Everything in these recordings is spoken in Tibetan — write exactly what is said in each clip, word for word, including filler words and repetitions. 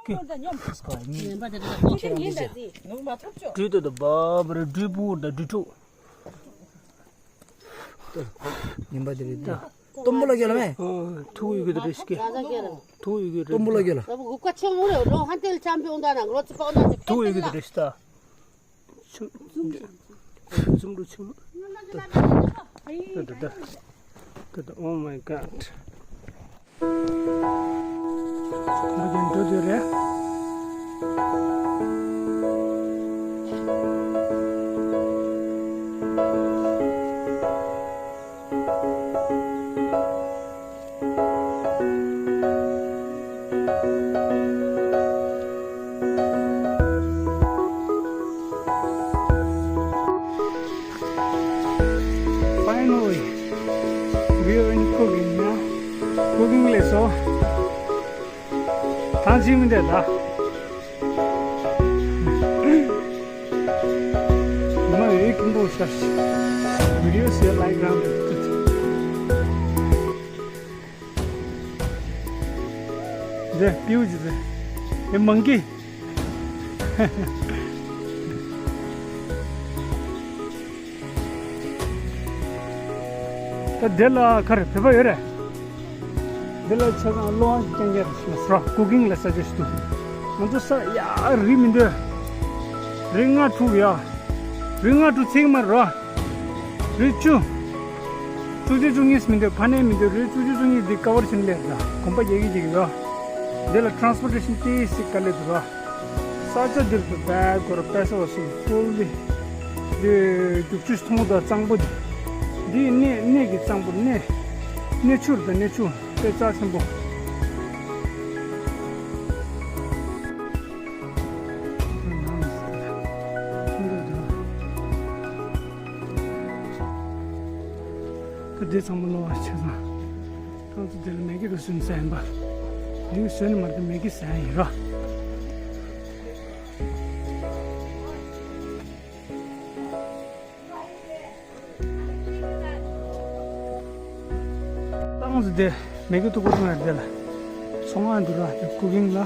སྒྲུས་ཏེ་དང་བབ་རེ་སྒྲུས་པོ་དང་སྒྲུས་ཕྲུག་ངན་པ་དེ་རེད་ད། སྟོན་པོ་ལ་རྒྱལ་ལ་མེ། ཐུག་ཡོད་གི་རེད་ཤི་གེ། ཐུག་ཡོད་གི་རེད། སྟོན་པོ་ལ་རྒྱལ་ལ། ཐུག་ཡོད་གི་རེད་ཤི་ད། ཛུམ་རུ་ཆུང་། ད་ད་ད། Oh my God. མ་གྱོན་འགྲོ་དུས་རེད། Finally, we are in cooking, yeah? Cooking lesson. ཐང་ཆེན་མི་འདྲ་ད། མ་ཡོད་ཀྱི་འདུག་ས། བི་ཌི་ཡོ་ཟེར་ལའིག་རང་དུ། འདི་པིའུ་ཇི་ཟེར། ཨེ་མང་ཀི། ད་དེ་ལ་ག་རེ་བོད་པ་ཡོད་རེད། དེ་ལ་ཆ་ཚང་གློག་ཨང་རྐྱང་རྐྱང་རེད་ཤག་ཟེར་བ། ཀུ་ཀིང་ལ་ས་ཆ་ཞིག་འདུག་ང་ཚོ་ས་ཡ་རི་མི་འདོད། རི་ལྔ་དྲུག་ཡ། རི་ལྔ་དྲུག་ཚིག་མ་རོ། རི་བཅུ། བཅུ་གཅིག་བཅུ་གཉིས་མི་འདོད། ཕ་ནས་མི་འདོད། རི་བཅུ་གཅིག་བཅུ་གཉིས་འདི་ཀ་བར་བྱེད་ལས་ད་གོམ་པ་རྒྱག་གི་རྒྱག་གི་ཡོད། འདི་ལ་ཊ་རན་སི་པོ་ཊེ་ཤན་ཏི་སི་དཀའ་ལས་འདུག་ར། ས་ཆ་འདིར་དུ་བས་གོར་པེ་ས་བ་སུ་ཧྥུལ་ལི། འདི་རྒྱུག་ཆུ་མཐོང་དང་གཙང་པོ་འདི། འདི་གནས་གནས་ཀྱི་གཙང་པོ་གནས། གནས་ཆུར་དང་གནས་ཆུ་དཔེ་རྩ་ཆེན་པོ། ད་འདི་ཚང་མ་ལོ་བ་ཆེ་ཚང་། ཁོང་ཚོ་དེ་ལ་མེ་གི་རུ་སུན་ཟ་ཡིན་པ། ལིའུ་སོན་མར་དུ་མེ་གི་ཟ་ཡིན་ར། ཏང་ཚོ་དེ་མེ་གི་ཐུག་པ་ཚང་ཡར་དེ་ལ། ཚོང་ང་འདུག་ར་དེ་ཀུ་ཀིང་ལ།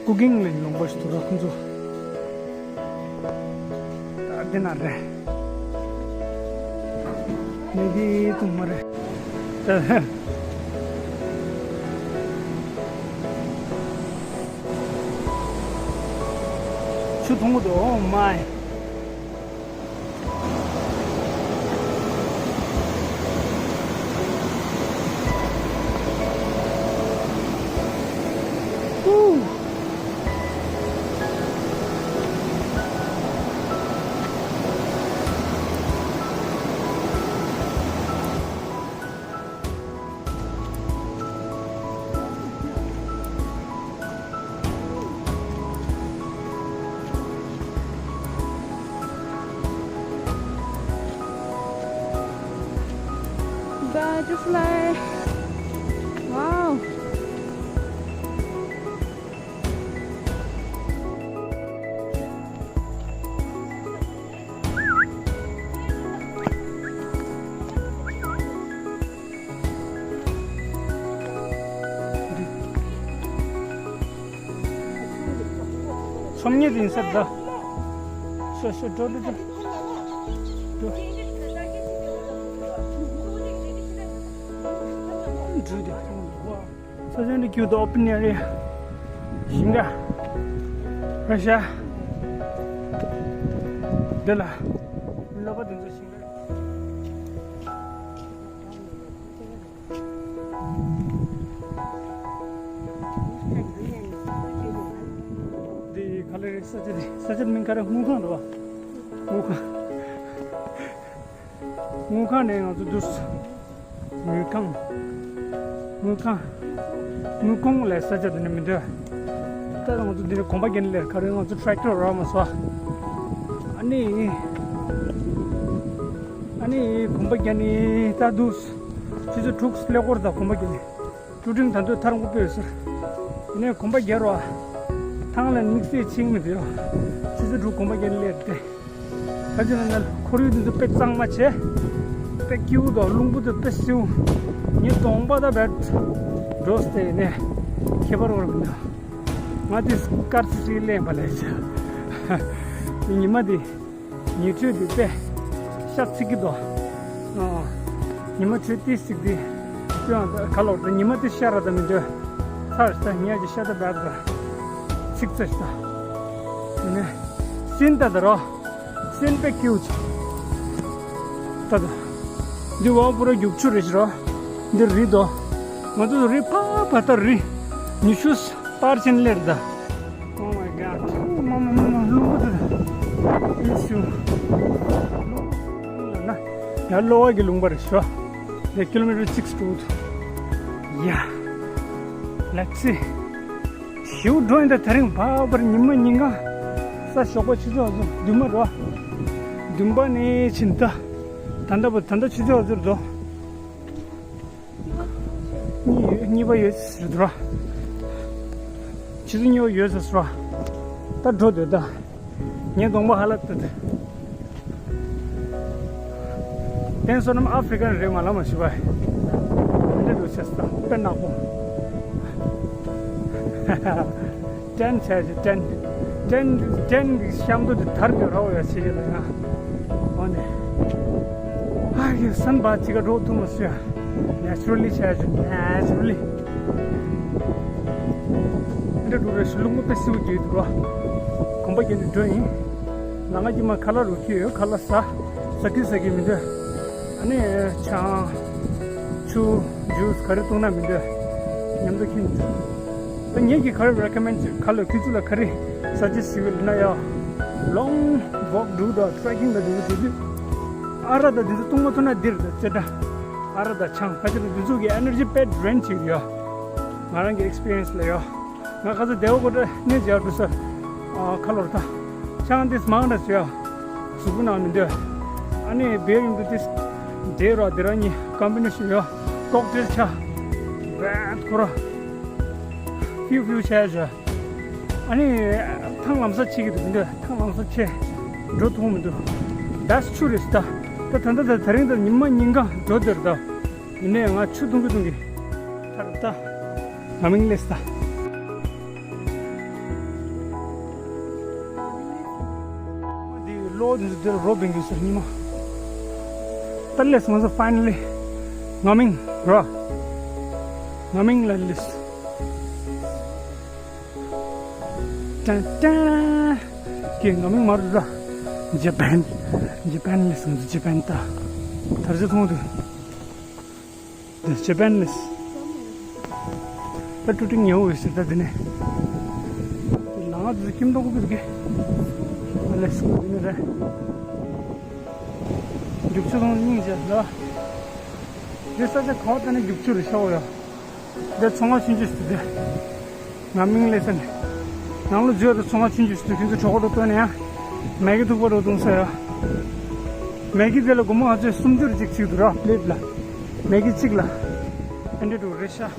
ཀུ་ཀིང་ལ་ལུང་པ་ཞིག་འདུག་ར་ཁོང་ཚོ། ད་དེ་ན་རེད། མེ་གི་ཐུག་མ་རེད། ཆུ་མཐོང་གི་འདུག་ཨོ་མའི། Butterfly. Wow. ཚོམ་ཉེ་དེ་ཡིན་ས་རེད་ད། ཤོ་ཤོ་འགྲོ་འགྲོ་འགྲོ། འགྲོ། འགྲོ་དེ། ས་ཆ་འདི་ཀྱུ་དང་ཨོ་པན་ཨེ་རི་ཡ། ཞིང་ཁ། ར་ཤ། འདི་ལ། ལོ་པ་དེ་ཚོ་ཞིང་ཁ། འདི་ག་ལེ་རེད། ས་ཆ་འདི་ས་ཆ་མིང་ག་རེ། དངུལ་ཁང་རེད་བ། དངུལ་ཁང་། དངུལ་ཁང་ནས་ང་ཚོ་འདུག་དངུལ་ཁང་། དངུལ་ཁང་། དངུལ་ཁང་ལ་ས་ཆ་དེ་ནས་མི་འདོད། ད་ང་ཚོ་འདི་ནས་གོམ་པ་རྒྱག་ནས་སླེབས། ག་རེ་ང་ཚོ་ཊེག་ཊར་རག་མ་སོང་། ཨ་ནི། ཨ་ནི་གོམ་པ་རྒྱག་ནས་ད་འདུག་ཆུ་ཚོད་དྲུག་ཀླད་ཀོར་དང་གོམ་པ་རྒྱག་ནས། ཀྲུ་ཀྲིང་ད་དུང་ཐར་འགོ་སྤོས་ཟེར། ཡིན་ནའི་གོམ་པ་རྒྱག་རོགས། ཐང་ལ་དམིགས་བསལ་ཕྱིན་མི་འདུག་ཆུ་ཚོད་དྲུག་གོམ་པ་རྒྱག་ནས་སླེབས་ཏེ། ད་ཅི་ན་ན་ཁོར་ཡུག་འདི་ཚོ་དཔེ་གཙང་མ་བྱས། དཔེ་སྐྱིད་པོ་དང་རླུང་བུ་དེ་དཔེ་བསིལ་པོ། ཉི་གདོང་པ་ད་བས་འགྲོ་སྟེ་ནས། ཁྱད་པར་བར་མི་འདུག་ང་དེ་སྐར་ཚིག་ཅིག་ལེན་པ་ལས་བྱ། ཉི་མ་དེ། ཉི་དྲོད་དེ་དཔེ་ཤ་ཚིག་གི་འདུག་ཨ། ཉི་མ་དྲོད་ཏི་ཚིག་དེ། དཔེ་ཡང་ག་ལོར་དུ་ཉི་མ་དེ་ཤ་ར་ད་མི་འདོད། ཚར་ས་ཉ་གི་ཤ་ད་བད་ད། ཚིག་ཚ་ཤ་ད། ནས། སིན་ད་ད་རོ། སེམས་པའི་ཀྱིའུ་ཆ། ད་ད། འདི་བ་པུ་ར་རྒྱུག་ཆུ་རེ་ཞིག་རོ། འདི་རི་དོ། ང་ཚོ་རི་ཕ་ཕ་ད་རི། ཉི་ཤུ་པར་ཆེན་ལེར་ད། Oh my god. མ་མ་མ་མ་ལུང་པ་ད། ཨིན་ཤུ། ན། ཡ་ལོ་བ་གི་ལུང་པ་རེ་ཞོ། The kilometer six to. Yeah. Let's see. ཞིའུ་འགྲོ་ཡིན་ད་དེ་རིང་བར་བར་ཉི་མ་ཉིན་གང་། ས་ཞོགས་པ་ཆུ་ཚོད་ཟུར་བདུན་མ་རོ། བདུན་པ་ནས་ཕྱིན་ད། ད་ལྟ་བུ་ད་ལྟ་ཆུ་ཚོད་ཟུར་འགྲོ། གཉིས་ཡོད་གཉིས་པ་ཡོད་ཟེར་འགྲོ། ཆུ་ཚོད་གཉིས་པ་ཡོད་ཟེར་འགྲོ། ད་འགྲོ་འདོད་ད། ངའི་གདོང་པ་ཧ་ལ་ཏི་ཏི། བསྟན་བསོད་ནམས་ཨ་ཧྥི་རི་ཀན་རེད་ང་ལ་མ་ཞུ་བ། འདི་འདུག་ཆེ་ས་དཔེ་ནག་པོ། ཏྲེན་བྱས་ཀྱི་ཏྲེན། ཏྲེན་ཏྲེན་གྱི་གཤམ་དུ་དེ་དར་གྱི་རོ་ཡ་ཆེ་གི་ལ་ཡ། འོ་ནས། ཨ་ཡི་སན་པ་ཅི་ག་འགྲོ་ཐུབ་མ་སུ་ཡ། Naturally ཆ་ཆུ་naturally། འདི་འགྲོ་རེ་ཞུ་ལུང་པ་སིའུ་དེ་འདུག་རོ། གོམ་པ་བརྒྱབ་ནས་འགྲོ་ཡིན། ལ་ང་ཀྱི་མ་ཁ་ལག་རུ་ཁྱི་ཡོད་ཁ་ལག་ཟ། ཟ་ཁི་ཟ་ཁི་མི་འདོད། ཨ་ནི་ཆང་། ཆུ། ཇུས་ག་རེ་བཏུང་ན་མི་འདོད། མཉམ་དུ་ཁྱི་མི་འདོད། ད་ངེད་ཀྱི་ག་རེ་recommend་བྱེད་ག་ལ་ཁྱི་ཚུ་ལ་ག་རེ་ཟ་ཅི་ཟི་བི་ལ་ན་ཡ། Long walk འགྲོ་དང་trekking་དང་འགྲོ་དུས། ཨ་ར་ད་འདི་ཚོ་བཏུང་མ་ཐུབ་ན་འདིར་དང་རྩེ་གྲ། ཨ་ར་ད་ཆང་ཁ་ཆེ་རུ་འདི་ཚོ་གི་energy་དཔེ་drain་བྱེད་ཀྱི་ཡོད། ང་རང་གི་experience་ལ་ཡོད། ང་ཁ་ཚ་བདེ་བ་ཀོ་ཏྲ་ནས་བརྒྱབ་འགྲོ་ས། ཁ་ལོར་ད། ཆང་འདི་མང་འདྲ་ཟེར་ཡ། གཟུགས་པོ་ནང་མི་འདོད། ཨ་ནི་བེ་རིང་དུ་ཏིས། འདྲེ་ར་འདི་ར་གཉིས་combination་ཡོད། ཀོག་ཏྲེལ་ཆ། བད་ཁོ་ར། ཕིའུ་ཕིའུ་བྱས་བྱས། ཨ་ནི། ཐང་ལམ་སང་ཆེ་གི་འདུག་མི་འདོད་ཐང་ལམ་སང་ཆེ། འགྲོ་ཐུབ་མི་འདུག That's true་རེད་ད། ད་ད་ད་ད་དེ་རིང་ད་ཉི་མ་ཉིན་གང་འགྲོ་འདོད་རེད་ད། ཡིན་ནའི་ང་ཆུ་འཐུང་གི་འཐུང་གི། ད་རེད་ད། ང་མིང་ལེས་ད། འདི་ལོ་འདི་འདིར་རོ་བེང་གི་ཟེར་ཉི་མ། ད་ལེས་ང་ཚོ་finally། ང་མིང་རོ། ང་མིང་ལ་ལེས། ཏན་ཏན། ཀྱེ་ང་མིང་མ་རུ་ར། ཇ་པན། ཇ་པན་ལེས་ང་ཚོ་ཇ་པན་ད། དར་ཇ་མཐོང་དུས། འདི་ཇ་པན་ནི། ད་ཀྲུ་ཀྲིང་ཉེ་བོ་ཡོད་ཟེར་ད་འདི་ནས། ལང་ང་འདི་ཁྱིམ་ཐོག་གི་གི་ཨ་ལེ་སི་འདི་ནས་རེད། རྒྱུག་ཆུ་སོང་སྙིང་རྗེ་ལ། འདི་ས་ཆ་གང་ལྟ་ནས་རྒྱུག་ཆུ་རེད་ཤག་ཡ། འདི་ཚོང་བ་ཆུང་ཆུང་ཞིག་འདི། ང་མིང་ལེ་སན། ནང་ལོ་བརྗོད་དུ་ཚོང་བ་ཆུང་ཆུང་ཞིག་ཁྱོད་ཚོ་གྲོགས་པོ་ལྟོས་ནས་ཡང་། མེ་གི་ཐུག་པ་རོ་བཏུང་ས་ཡ། མེ་གི་དེ་ལ་སྒོར་མོ་ང་ཚོས་སུམ་ཅུ་རེ་གཅིག་གཅིག་འདུག་ར་པླེ་ཊི་ལ། མེ་གི་གཅིག་ལ། ཨ་འདྲེ་འདུག་རེད་ཤག་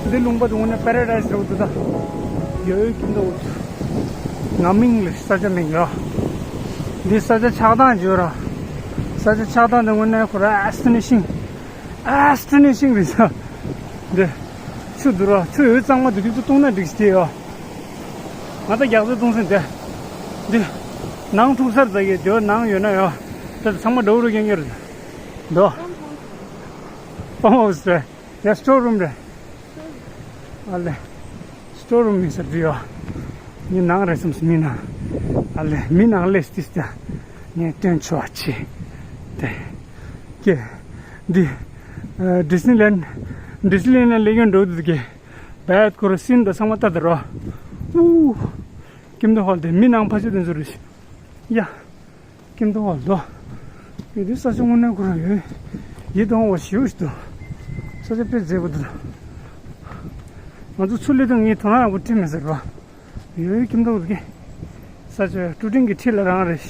འདི་ལུང་པ་དུ་དངོས་གནས་པ་ར་ཌའི་སི་རེད་འདུག་ད། ཡོད་ཡོད་ཀྱིན་འདུག་ང་མིང་ལེ་ས་ཆ་མིང་ཡོད། འདི་ས་ཆ་ཆགས་སྟངས་བརྗོད་ར། ས་ཆ་ཆགས་སྟངས་དེ་དངོས་གནས་ཁོ་ར་ཨེ་སི་ཊོ་ནི་ཤིང་། ཨེ་སི་ཊོ་ནི་ཤིང་རེད་ཤག་འདི། ཆུ་འདུག་ར་ཆུ་ཡོད་གཙང་མ་འདུག་ཁྱོད་ཚོ་བཏུང་ན་འགྲིག་ཤི་དེ་ཡོད། ང་ད་རྒྱག་རྩེ་བཏུང་སེམས་དེ། འདི། ནང་འཁྲུག་སར་ཟ་གི་དེ་ནང་ཡོད་ན་ཡོད། ད་ཚང་མ་འགྲོ་རུ་རྒྱང་རྒྱང་རེད། འདོ། ཕོམ་ཧའུ་སི་རེད། ཡ་སི་ཊོར་རུམ་རེད། ཨ་ལེ། སི་ཊོར་རུམ་མིན་ས་འདི་ཡོད། ངའི་ནང་རེད་བསམ་སོང་མི་ནང་། ཨ་ལེ་མི་ནང་ལེ་སི་ཏི་སི་ད། ངས་སྟོན་ཆོག་ཆེ། དེ། ཀྱེ། འདི། ཨ། ཌི་སི་ནི་ལེན། ཌི་སི་ནི་ལེན་ལ་ལེགས་ཡོན་འགྲོ་འདུག་གི་བད་ཁོ་ར་སིན་ད་ཚང་མ་ལྟ་དུ་རོ། ཨུ། ཀིམ་དུ་ཧོལ་དེ་མི་ནང་ཕ་ཆོས་དེ་ཚོ་རེད། ཡ། ཀིམ་དུ་ཧོལ་དོ། ཡོད་དུས་ས་ཆ་དངོས་གནས་ཁོ་ར་ཡོད། ཡིད་དུ་འོང་བ་ཞེ་པོ་ཞིག་འདུག་ས་ཆ་དཔེ་མཛེས་པོ་འདུག་ང་ཚོ་ཚུར་སླེབས་དུས་ངས་དོ་སྣང་ཡག་པོ་སྤྲད་མེད་ཟེར་བ། ཡོད་ཡོད་ཀྱིན་འདུག་གི་ས་ཆ་ཀྲུ་ཀྲིང་གི་འཁྲིས་ལ་རང་རེད།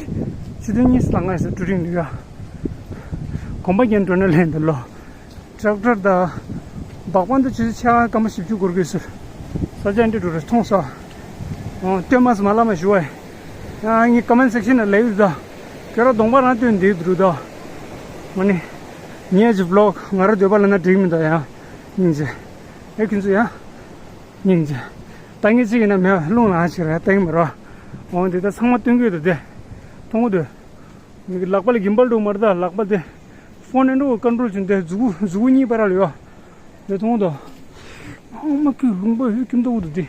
ཆུ་ཚོད་གཉིས་ལ་ང་ས་ཀྲུ་ཀྲིང་འདུག་ཡ། གོམ་པ་རྒྱན་འགྲོ་ན་ལན་འདི་ལོ། ཊེག་ཊར་དང་། སྦག་སྦང་དུ་ཆུ་ཚོད་ཕྱེད་ཀ་སྐར་མ་བཞི་བཅུ་འགོར་དགོས་ཟེར། ས་ཆ་འདི་འགྲོ་རེད་མཐོང་ས། ཨོ་སྟོན་མ་སི་མ་ལ་མ་ཞུ་བ། ཨ་ངའི་ཀོ་མེན་སེག་ཤན་ལ་ལས་ཡོད་ད། ཁྱོད་རང་གདོང་པ་རང་སྟོན་འདི་འདུག་ད། ང་ནི། ངའི་ཇི་བི་ལོག་ང་རང་འདོད་པ་ལ་ན་འགྲིག་མི་འདུག་ཡ། སྙིང་རྗེ། ཨེ་ཁྱོད་ཚོ་ཡ། སྙིང་རྗེ། ད་ངས་གཅིག་ཡིན་ན་མེད་རླུང་ལངས་ཞིག་རེད། ལྟ་གི་མ་རེད། འོང་འདི་ད་ཚང་མ་སྟོན་གི་འདུག་དེ། མཐོང་གི་འདུག་ལག་པ་ལ་གིམ་བལ་འདུག་མ་རེད། ད་ལག་པ་དེ་ཕོན་ཨེ་འགྲོ་ཀོན་ཊོལ་བྱུང་དེ་མཛུ་གུ་མཛུ་གུ་གཉིས་བར་ལ་ཡོད། དེ་མཐོང་གི་འདུག་ཨ་མ་ཁྱོད་ལུང་པ་ཡོད་ཀྱིན་འདུག་འདུག་དེ།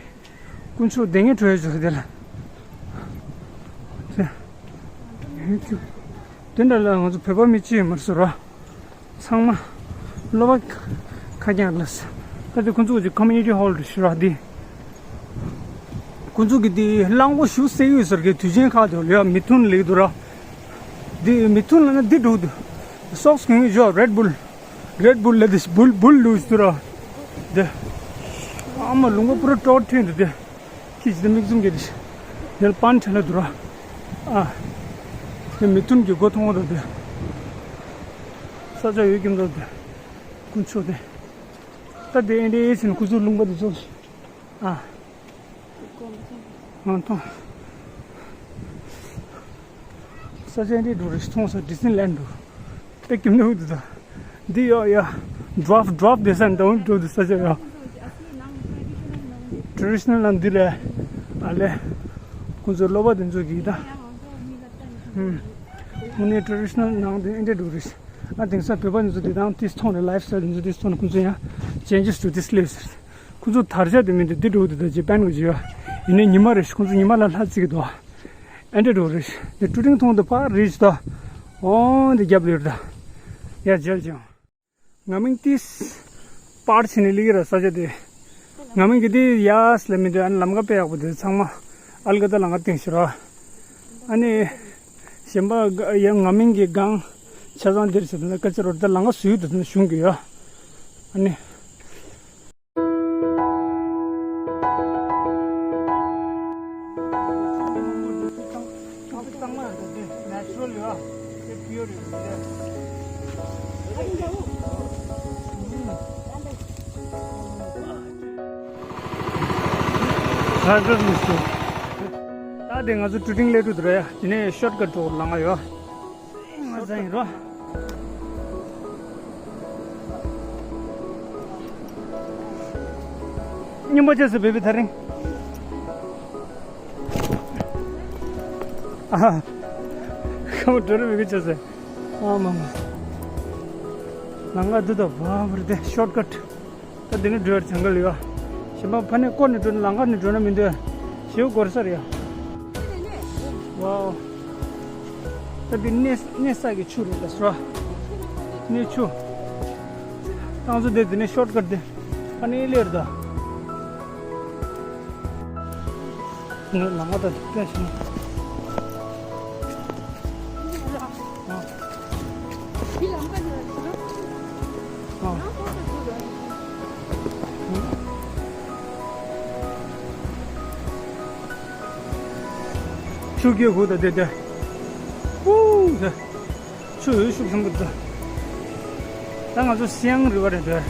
དཀོན་མཆོག་བདེ་ངན་འཕྲོ་ཡ་ཅིག་དེ་ལ། དེ་འདྲ་ལ་ང་ཚོ་བོད་པ་མི་གཅིག་མ་རེད་ཟེར་རོ། ཚང་མ་སློབ་པ་ཁ་རྐྱང་ལ་ཟེར། ད་དེ་ཁོང་ཚོ་གི་ཀོ་མུ་ནི་ཊི་ཧོལ་དུ་ཞུ་ར་འདི། ཁོང་ཚོ་གི་དེ་གླང་པོ་ཞུ་སེ་ཡོད་ཟེར་གི་དུས་ཆེན་ཁག་དེ་ལ་ཡ་མི་ཐུན་ལེགས་འདུག་ར། དེ་མི་ཐུན་ལ་ན་འདི་འགྲོ་འདུག་སོགས་གང་ཡོད་ཞོ་རེད་བུལ། རེད་བུལ་ལ་དེ་བུལ་བུལ་ལུས་འདུག་ར། དེ་ཨ་མ་ལུང་པ་པུ་ར་ཊོར་ཐོན་འདུག་དེ། ཁྱི་ཇི་ལྟར་མིག་བཙུམ་གྱི་རེད། དེར་པན་ཁྲ་ལ་འདུག་ར། ཨ། དེ་མི་ཐུན་གྱི་སྒོ་མཐོང་བ་དང་དེ། ས་ཆ་ཡོད་ཀྱི་མདོག་དེ། དཀོན་མཆོག་དེ། ད་དེ་ཨེ་འདྲའི་ཨེ་ཟིན་ཁུ་ཚུར་ལུང་པ་དེ་ཚོ། ཨ། ང་མཐོང་། ས་ཆ་འདི་འགྲོ་རེ་མཐོང་ས་ཌི་སི་ནི་ལན་འགྲོ། ཏེ་ཀིམ་ནུ་དུ་ད། འདི་ཡོ་ཡ། ཌོབ་ཌོབ་དེ་སན་དང་འགྲོ་དུ་ས་ཆ་ཡོ། ཊེ་རེ་ཌི་ཤི་ནལ་ནང་འདི་ལས། ཨ་ལས། ཁོང་ཚོ་སློབ་པ་དེ་ཚོ་གིས་ད། ཧུམ། དངོས་གནས་ཊེ་རེ་ཌི་ཤི་ནལ་ནང་དེ་འདྲ་འགྲོ་རེ། ཨ་དེང་སང་བོད་པ་དེ་ཚོ་དེ་དང་དེ་མཐོང་རེ་ལའིཕ་སི་ཊའིལ་དེ་ཚོ་དེ་མཐོང་ནས་ཁོང་ཚོ་ཡང་ཅེན་ཇེ་སི་ཊུ་དིས་ལེབ་ཟེར། ཁོ་ཚོ་དར་ཆ་དེ་མི་འདུག་འདི་འགྲོ་འདུག་ད་ཇེ་པན་གི་ཇི་ཡ། ཡིན་ནའི་ཉི་མ་རེ་ཁོ་ཚོ་ཉི་མ་ལ་ལྷ་བརྩི་གི་འདུག་ཨེ་འདྲ་འགྲོ་རེ། འདི་ཀྲུ་ཀྲིང་མཐོང་དུ་ཕར་རེ་ཞིག་ད། འོང་འདི་རྒྱབ་ལ་ཡོད་ད། ཡ་ཇལ་ཅང་། ང་མིང་ཏིས། པར་ཕྱིན་ནས་ལི་གི་ར་ས་ཆ་དེ། ང་མིང་གི་དེ་ཡ་སི་ལ་མི་འདུག་ཨ་ནི་ལམ་ཁ་དཔེ་ཡག་པོ་དེ་ཚང་མ། ཨལ་ག་ད་ལམ་ཁ་སྟེང་ཞིག་ར། ཨ་ནི། གཞན་པ་ཡང་ང་མིང་གི་སྒང་། ཆ་ཚང་འདིར་ཟེར་ན་ཀ་ཚེ་རོ་ད་ལམ་ཁ་བཟོས་འདུག་ན་གཞུང་གི་ཡོད། ཨ་ནི། ད་དེ་ང་ཚོ་ཀྲུ་ཀྲིང་སླེབས་འགྲོ་འདུག་ར་ཡ། དེ་ནས་ཤོར་ཀ་ཊི་འགྲོ་ལམ་ཁ་ཡོད། ང་ཚ་ཡིན་རོ། སྙིང་པོ་བྱས་སོ་བེ་བི་ཐ་རིང་། ཨ། ཁ་མོ་འགྲོ་རེ་བེ་བི་བྱས་སོ། ཨ་མ་མ། ལམ་ཁ་འདི་དང་བ་བར་དེ་ཤོར་ཀ་ཊི། ད་འདི་ནས་འགྲོ་བར་བྱང་ག་ལ་ཡོད། གཞན་པ་ཕ་ནས་སྐོར་ནས་འགྲོ་ན་ལམ་ཁ་ནས་འགྲོ་ན་མི་འདོད། ཞེའུ་སྐོར་ས་རེད་ཡ། ཝའོ། ད་འདི་གནས་གནས་ས་གི་ཆུ་རེད་ད་སོ། གནས་ཆུ། ཏང་སོ་དེ་འདི་ནས་ཤོར་ཀ་ཊི་དེ། ཕ་ནས་སླེབས་རེད་ད། ངས་ལམ་ཁ་ད་དེ་བལྟས་ཤིང་། ཨ། ཨ། ཆུ་རྐྱལ་གུག་ད་དེ་དེ། ཧུ་དེ། ཆུ་འོད་ཤུགས་ཆེན་པོ་འདུག་ད་ང་ཚོ་སི་ཡང་རི་བར་རེད་འདུག་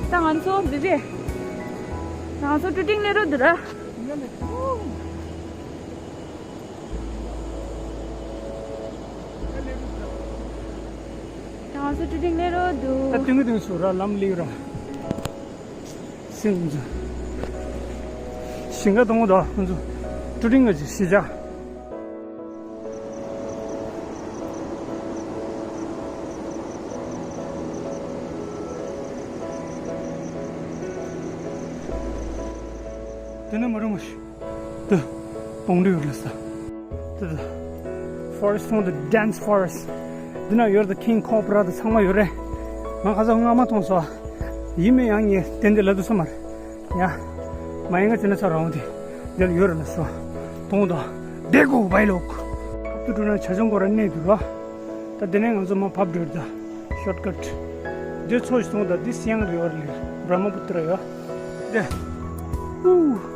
ད་ང་ཚོ་འདི་རེད། ང་ཚོ་ཀྲུ་ཀྲིང་སླེབས་རོགས་འདུག་ར། ང་ཚོ་ཀྲུ་ཀྲིང་སླེབས་རོགས་འདུག་ད་ཏིང་ཏིང་སུ་ར་ལམ་ལིག་ར། སིང་ཚོ། ཞིང་ཁ་གཏོང་གོ་ད་ཁོང་ཚོ། ཀྲུ་ཀྲིང་ག་ཅིག་ཤི་ཆ། དེ་ནས་མ་རུང་བ་ཞིག་ད། སྟོང་འདྲི་ཡོད་རེད་ས། ད་ད། ཕོ་རེ་སི་ཊི་ཐོང་དུ་ཌེན་སི་ཕོ་རེ་སི་ཊི། འདི་ན་ཡོད་ད་ཁིང་ཁོ་བྷ་ར་ད་ཚང་མ་ཡོད་རེད། ང་ཁ་སང་སྔ་མ་མཐོང་སོང་། ཡིན་མིན་ཡང་ངས་དེ་འདི་ལབ་ཐུབ་ས་མ་རེད། ཡ། མ་ཡིན་ང་ཅི་ན་ཚ་རང་དེ། འདིར་ཡོད་རེད་ལ་སོ། སྟོང་དང་། དེ་གོ་བའི་ལོག་ཁབ་ཏུ་འགྲོ་ན་བྱ་ཆུང་སྐོར་ར་གནས་འདུག་རོ། ད་དེ་ནས་ང་ཚོ་མ་བབས་འགྲོ་ད། ཤོར་ཀ་ཊི། འདི་ཚོ་ཞིག་སོང་ད་འདི་སི་ཡང་རི་བར་ལིག་བྷྲ་མ་པུ་ཏྲ་ཡོད། འདི། ཨུ།